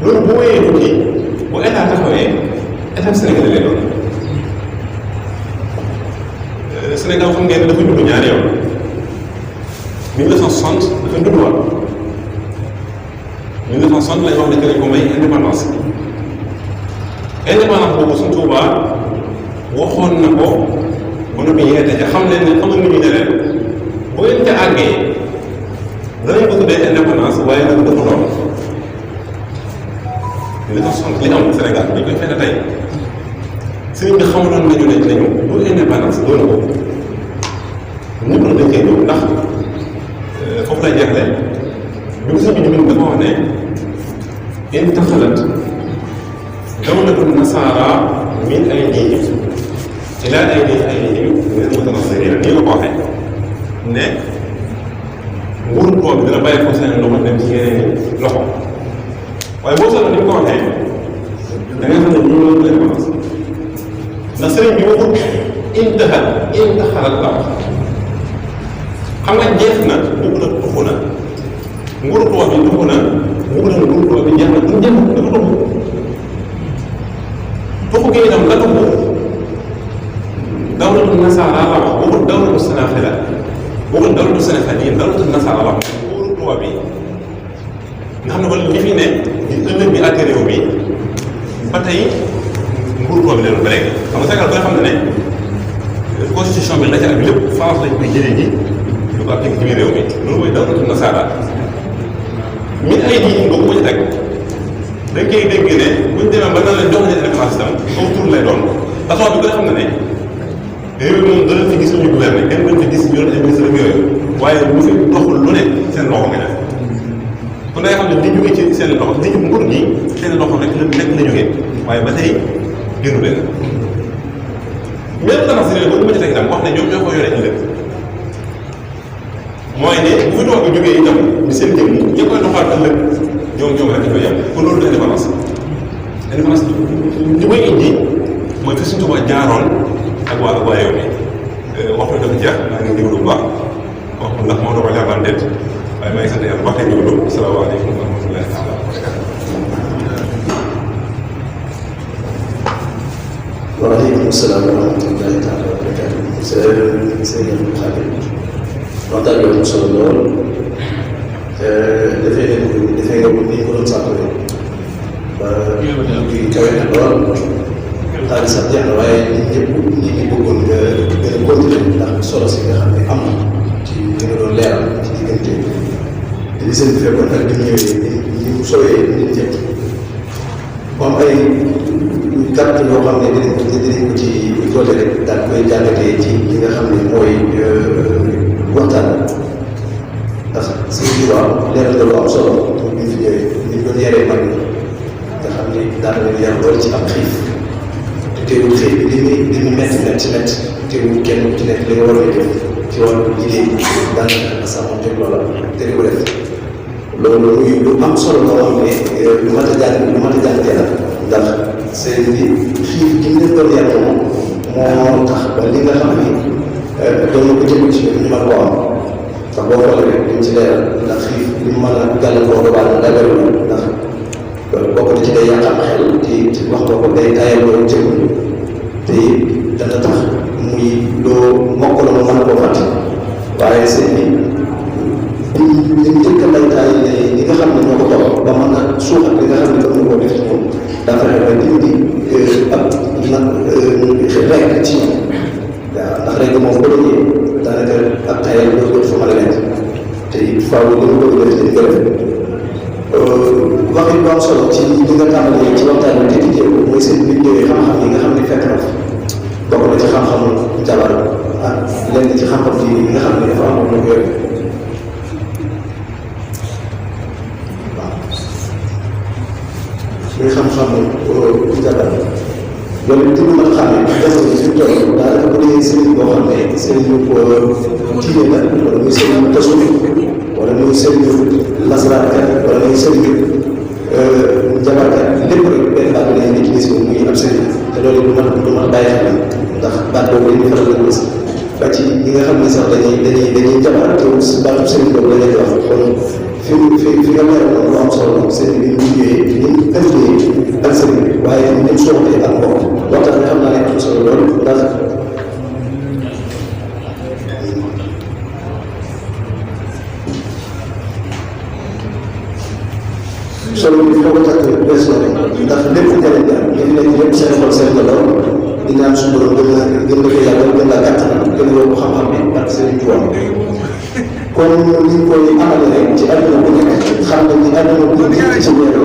loolu bu wéyee tuuti bu état taxawee état sénégalais lay doon Sénégal xam ngeen ne dafa judd ñaari yoon 1960 dafa judduwaat 1960 lañ wax ne que dañ ko may indépendance boobu suñ Tuubaa waxoon na ko ba noppi yeete ca xam leen ne xamal nit ñi ne leen bu ngeen ca àggee danañ ko tuddee indépendance waaye nag dafa doon 1960 li am Sénégal bi ñu koy fete tey sëriñ bi xamaloon nañu ne nañu bu indépendance doon ko ñëpp na dañ koy ñëw ndax foofu lay jeexle bi mu sëriñ bi ñu dafa wax ne intaxalat dawlatu nasaara min aydihim ilaa aydihim min al-mutanassiriin nii la ko waxee ne nguuru tubaab bi dina bàyyi ko seen loxo dem ci yeneen loxo waaye boo seetloo ni mu ko waxee da ngay xam ne ñu loolu la indépendance ndax sëriñ bi waxut intaxalat la wax xam nga jeex na dugg na tuxu na nguuru tubaab bi dugg na nguuru tubaab bi jeex na bu jeex dafa tuxu tuxu gi itam la tuxu dawlatu nasaara la wax waxut dawlatu sénéxala waxut dawlatu sénéxaliin dawlatu nasaara la wax nguuru tubaab bi nga xam ne wala li fi ne di ëllëg bi àtte réew mi ba tey nguuru tubaab bi leen ba léegi xam nga Sénégal ba nga xam ne constitution bi la ca ak lépp France lañ koy jëlee ji lu ko appliqué ci biir réew mi loolu mooy dawlatu nasaara min ay diin boobu ko ci teg dañ koy dégg ne buñ demee ba nan la jox leen indépendance itam comme tur lay doon façon bi nga xam ne réew mi moom dana fi gis ñu gouverner kenn duñ fi gis ñu doon ay ministre ak yooyu waaye bu fi doxul lu ne seen loxo nga def kon da nga xam ne li jógee ci seen loxo li ñu nguur gi seen loxo rek la jógee waaye ba tey génnu benn même transfert boobu ma ci teg itam wax ne ñoom ñoo ko yore ëllëg mooy ne bu fi doog a jógee itam ni seen jëm ñi koy doxal ëllëg ñoom rek dafa yem kon loolu du indépendance li may indi mooy fi suñu Tuubaa jaaroon ak waa réew mi waxtu dafa jeex maa ngi déglu bu baax wax ndax moo doon ko jàppal déet waaye maa ngi sant yàlla wax dëgg yàlla asalaamaaleykum wa rahmatullahi taala wa barakatuh. waaleykum salaam wa rahmatullahi taala wa barakatuh. sëñ Xaadim waxtaan bi am solo lool dafay nga ni ko doon sàppale ba kii kawe na lool xaalis sax jeex na waaye ñëpp ñi ngi bëggoon nga gën a continuer ndax solo si nga xam ne am na ci li nga doon leeral ci diggante te li seen bi fekkoon ak di ñëwee ni mu sowee nit ñëpp mu am ay gàtt yoo xam ne dinañ ko ci joote rek daal koy jàngatee ci li nga xam ne mooy waxtaan ndax suñu jiwaam leeral na lu am solo pour ñu fi ñëwee ni ñu doon yaree mag ñi nga xam ni daanaka leen yar lool ci am xiif te teewul xëy bi li muy métti teewul kenn ku ci nekk li nga war a def ci wàllu liggéey daanaka sàmm teg loola te di ko def loolu muy lu am solo loo xam ne lu mat a jàngatee la ndax seen bi xiif gi ñu leen doon yar moom moo tax ba li nga xam ni doon na ko jëmee ci ñu mën koo am ndax boo xoolee rek dañ ci leeral ndax xiif li mu mën a gàllankoor ba baax na dagaru na ndax bokk na ci day yàqal xel te wax nga ko day tayal loo jëm te dana tax muy loo mokk la mu mën a koo fàtte waaye seen bi ñu njëkk a laytaay ne ñi nga xam ne ñoo ko jox ba mën a suuxat li nga xam ne doon na koo def ci moom daa fexe ba dindi ab rek ci ñoom waaw ndax rek moom boo déggee daanaka ak tayal loolu fa mën a nekk te it faaw li mu bëgg def dañ ko def wax it bu am solo ci li nga tàmbalee ci waxtaan bi te tijjee ko mooy seen bi ñëwee xam-xam yi nga xam ne fekk na fa bokk na ci xam-xamu jabar ak lenn ci xam-xam yi nga xam ne dafa amoon lu ko yore waaw muy xam-xamu jabar loolu it dina mën a xam ne jamono ji fi mu toll daanaka bu dee sëriñ boo xam ne sëriñu tiine la wala muy sëriñu tasum wala muy sëriñu lasaraatkat wala muy sëriñu jabarkat lépp rek benn baat bi lañuy utilisé muy ab sëriñ te loolu du mën a bàyyi xel ndax baat boobu dañuy faral di gis ba ci ñi nga xam ne sax dañuy jabar te baatu sëriñ boobu la ñuy wax kon fi nga leeral moom lu am solo sëriñ bi ñu liggéeyee ni mu ëndee ak sëriñ bi waaye ni mu soxlee ak mbokk waxtaan bi xam naa ne am solo loolu ndax solo bi foo ko takk bees na rek ndax lépp njëriñ la li fi nekk yëpp seen xol seen la lool di ñaan suñu borom gën la ko yàggal gën la gàttal gën a yokk xam-xam bi ak seen tuwaam kon ni ñu koy amale rek ci àdduna bu nekk xam nañ ni àdduna bu nekk ci weer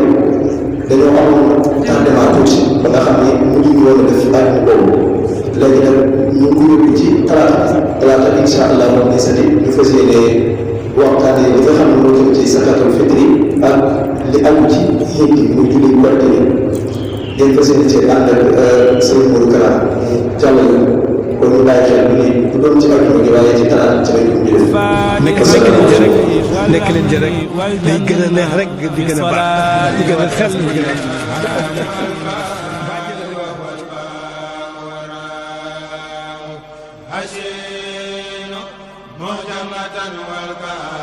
dañoo amoon tardement tuuti ba nga xam ne mujj ñu woon a def àdduna boobu léegi nag ñu ngi ko yóbbu ci talaata incha allah rabbi sati ñu fas yéene waxtaanee li nga xam ne moo jëm ci zakatul fitri ak li aju ci xiit yi muy julli korite yi ngeen fas yéene ci ànd ak sëriñ Modou Kara mu jàllale kon ñu bàyyi xel bi ni bu doon ci àdduna gi waaye ci talaata ci lañ ko def. nekk leen ci rek nekk leen ci rek day gën a neex rek di gën a baax di gën a xel di gën a مهجمة والكافر